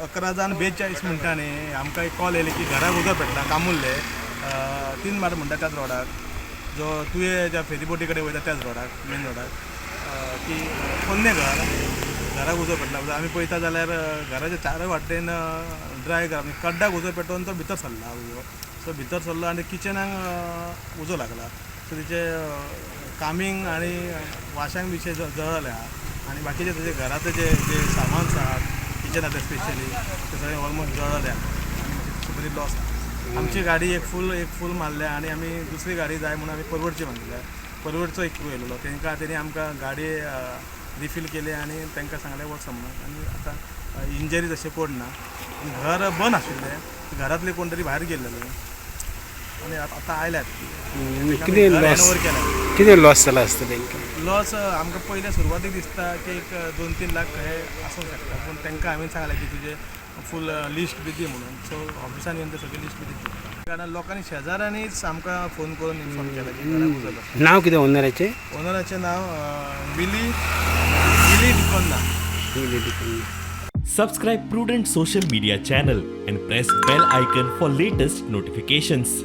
11 जावन 42 मिनटांनी आमकां एक कॉल येयले की घराक उजो पेटला कामुल्ले, तीन माड म्हणटा त्याच रोडाक, जो तुये ज्या फेरीबोटी कडेन वयता त्याच रोडाक, मेन रोडाक, की पोन्नें घर, घराक उजो पेटला. आमी पळयता जाल्यार घराच्या चारूय वाटेन ड्राय घर, कड्डाक उजो पेटोवन तो भितर सरला उजो. सो भितर सरलो आनी किचनाक उजो लागला. सो तेचे कामींग आनी वाश्यांक बिशे जळ्ळें आहा आनी बाकीचे तेजे घरांत जे जे सामान आहात किचनांतले स्पेशली ते सगळे ऑलमोस्ट जळ्ळें आहा आनी बरी लॉस आहा. आमची गाडी एक फूल मारल्या आनी आमी दुसरी गाडी जाय म्हणून आमी परवडची मागल्या. परवडचो एक क्रू येयलेलो, तांकां तेणी आमकां गाडी रिफील केली आनी तांकां सांगलें वचा म्हणून. आनी आतां इंजरी तशें कोण ना. घर बंद आशिल्लें, घरांतले कोण तरी भायर गेल्लेले आनी आतां आयल्यात. कितें लॉस हँड केल्या. कितें लॉस जाला आसता तांकां? लॉस आमकां पयले सुरवातीक दिसता की एक 2-3 लाख हे आसूंक शकता, पूण तांकां हांवें सांगलें की तुजें फूल लिस्ट बी दी म्हणून. सो ऑफिसान येवन ते सगळें लिस्ट बी दितले, कारण लोकांनी शेजाऱ्यांनीच आमकां फोन करून इन्फॉर्म केला की घराक उजो लागला. नांव कितें ओनराचें? ओनराचें नांव Willy Willy D'Cunha. Subscribe Prudent Social Media channel and press bell icon for latest notifications.